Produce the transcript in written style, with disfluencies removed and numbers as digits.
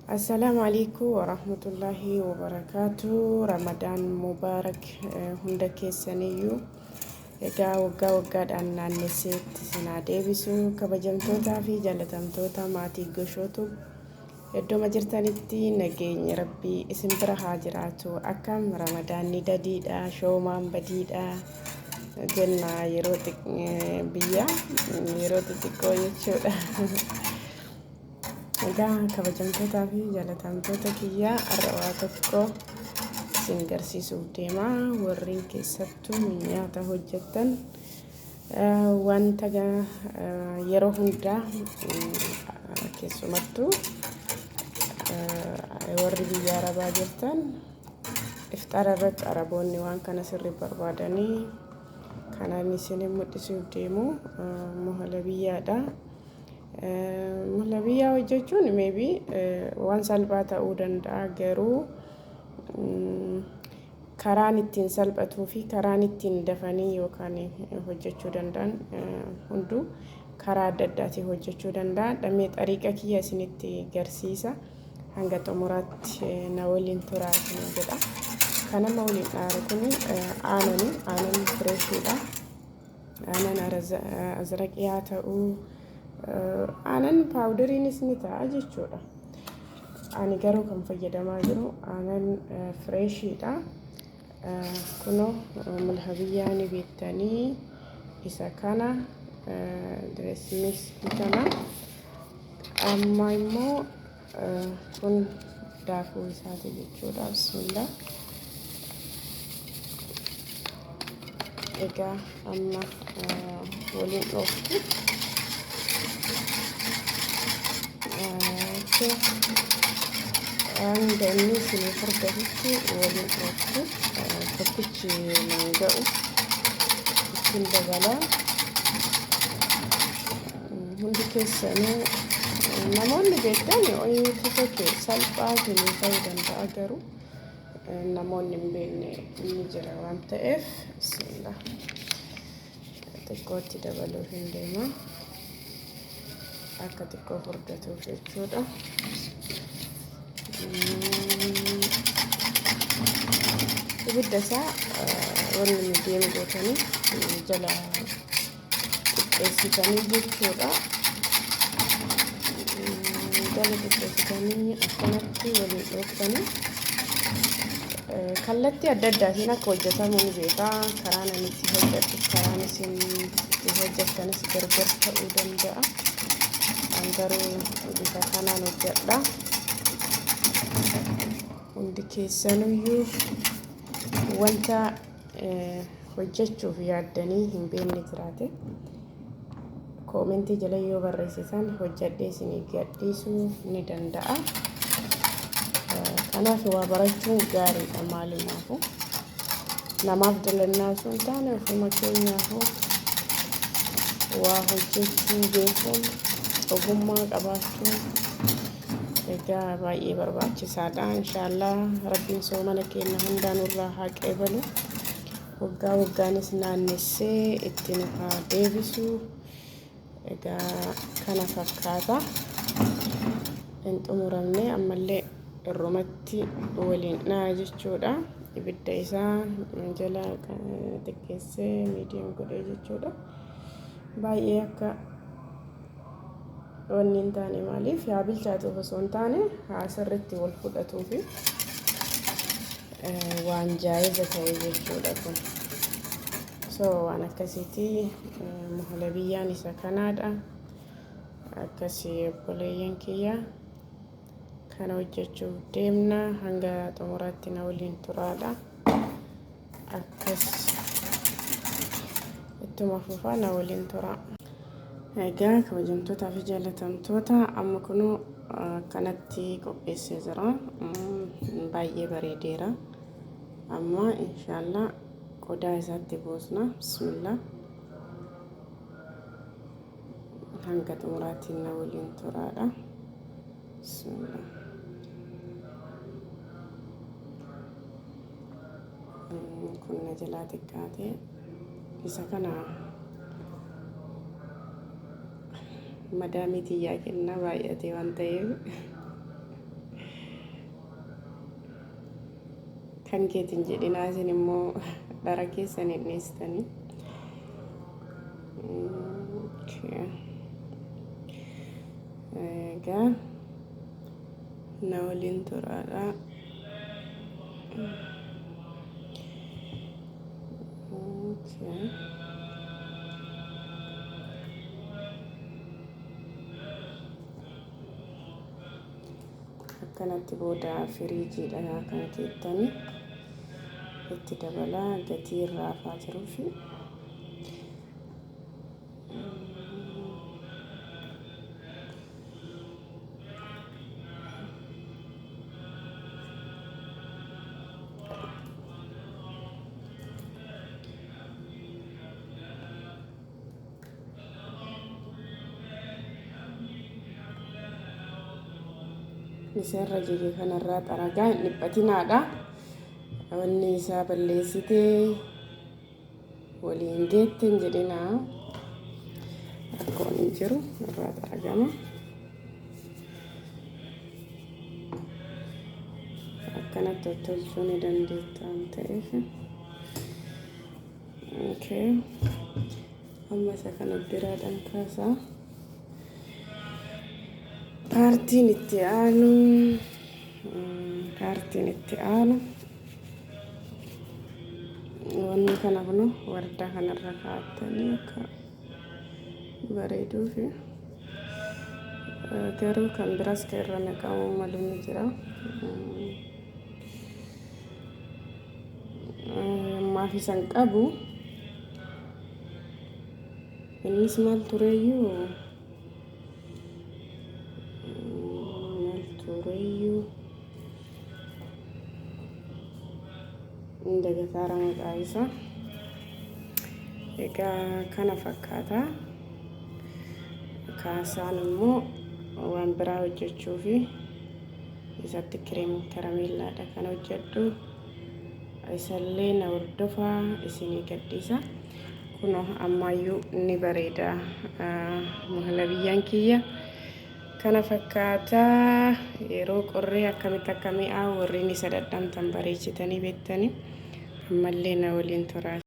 Assalaamu alaikum warahmatullaahi wabarakaatu. Ramadaan Mubaarak hunda keessaniyyuu. Egaa waggaa waggaadhaan naannesseetti isin haa deebisu. Kabajamtootaa fi jaalatamtoota maatii Goshootu, iddooma jirtanitti nageenyi Rabbii isin bira haa jiraatu. Akkam, Ramadaanni dadiidha, shoomaan badiidha jenna yeroo biyya yeroo xixiqqoo jechuudha. Egaa kabajamtootaa fi jaalatamtoota kiyyaa, har'a waa tokko isin garsiisuuf deema. Warreen keessattuu nyaata hojjettan, wanta yeroo hundaa, keessumattuu warri biyya Arabaa jirtan, ifxaara irratti Araboonni waan kana sirrii barbaadanii, kanaan isin mul'isuuf deemu muhalabiyyaadha. Muhalabiyyaa hojjechuun maybe waan salphaa ta'uu danda'a, garuu karaan ittiin salphatuu fi karaan ittiin dafanii yookaan hojjechuu danda'an hunduu karaa adda addaatiin hojjechuu danda'a. Dhammee xariiqa kiyya isinitti garsiisa. Hanga xumuraatti na waliin turaa isin jedha. Kan amma waliin dhaaru kun aanani, aanan freshiidha. Aanan azraqii haa ta'uu, aanan powderiinis ni ta'a jechuudha. Ani garuu kan fayyadamaa jiru aanan freshiidha. Kunoo mulhabiyyaa ni beektanii, isa kana dress kana. Amma immoo kun daakuu isaati jechuudha. Bismillah. Egaa amma waliin dhooftu. Hanga inni isinii furdatutti waliin dhooftu. Tokkichi naan ga'u, ittiin dabalaa. Hundi keessanuu namoonni beektan tokko salphaa isinii ta'uu danda'a, garuu namoonni hin beekne ni jira waan ta'eef, bismillah, xiqqootti dabaluuf hin deema, akka xiqqoo furdatuuf jechuudha. Ibidda isaa wanni medium gootanii jala xiqqeessitanii jechuudha. Jala xiqqeessitanii akkanatti waliin dhooftanii, kallattii adda addaatiin akka hojjetamu ni beekaa. Karaan ani itti hojjedhu, karaan isin itti hojjettanis gargar ta'uu danda'a. An garuu bifa kanaan hojjedha. Hundi keessanuyyuu wanta hojjechuuf yaaddanii hin beekne jiraate, commentii jala yoo barreessitan hojjedhee isinii gadhiisuu ni danda'a. Kanaaf waa barachuun gaariidha maalimaafu. Namaaf dalannaa osoo hin taane, ofuma keenyaafuu waa hojjechuu beekuun, ogummaa qabaachuun egaa baay'ee barbaachisaadha. Inshaallah Rabbiin soomana keenya hundaa nurraa haa qeebalu. Waggaa waggaanis naannessee itti nu haa deebisu. Egaa kana fakkaata. Hin xumuramne, ammallee irrumatti waliin dha'a jechuudha. Ibidda isaa jala xiqqeessee medium godhee jechuudha. Baay'ee akka wanni hin taane, maaliif haa bilchaatuuf osoo hin taane, haa sirriitti wal fudhatuufi waan jaayiza ta'e jechuudha kun. So waan akkasiiti, muhalabiyyaan isa kanaadha. Akkasii obboleeyyan kiyya, kana hojjechuuf deemna, hanga xumuraatti na waliin turaadha. Akkas ittuma fufaa, na waliin tura. Egaa kabajamtootaa fi jaalatamtoota, amma kunuu akkanatti qopheessee jira. Baay'ee bareedeera. Amma inshaallah qodaa isaatti buusna. Bismillah. Hanga xumuraatiin na waliin turaadha. Bismillah. Kun na jalaa xiqqaate. Isa kana madaamii tiyyaa kennaa, baay'ate waan ta'eef. Kan keetiin jedhinaa isin immoo dhara keessan hin dhiistanii. Egaa na waliin turaadha. Akkanatti booda firiijiidha kan keettanii itti dabalaa gatii irraa hafaa jiruufi. Isa irra jige kanarraa xaragaa hin dhiphatinaadha. Wanni isaa balleessitee waliin geette hin jedhinaa. Rakkoon hin jiru irraa xaragama. Akkanatti tottolchuu ni dandeetta waan ta'eef. Okay. Amma isa kana biraadhaan kaasaa. Paartiin itti aanu paartiin itti aanu wanni kana kunu wardaa kanarra kaa'attanii akka bareeduufi garuu kan biraas kan irra naqamuu malu ni jira. Ammaaf isan qabu innis maal tureeyyuu maal tureeyyuu dagataara maqaa isaa. Egaa kana fakkaata. Kaasaan immoo waan biraa hojjechuu fi isatti kireem karameellaadha kan hojjedhu. Isallee na hordofaa isinii gadhiisa. Kunoo ammaayyuu ni bareeda mahala kiyya. Kana fakkaata yeroo qorree akkamitti akka mi'aawu warreen isa dhadhamtan bareechitanii beektanii ammallee na waliin turaa.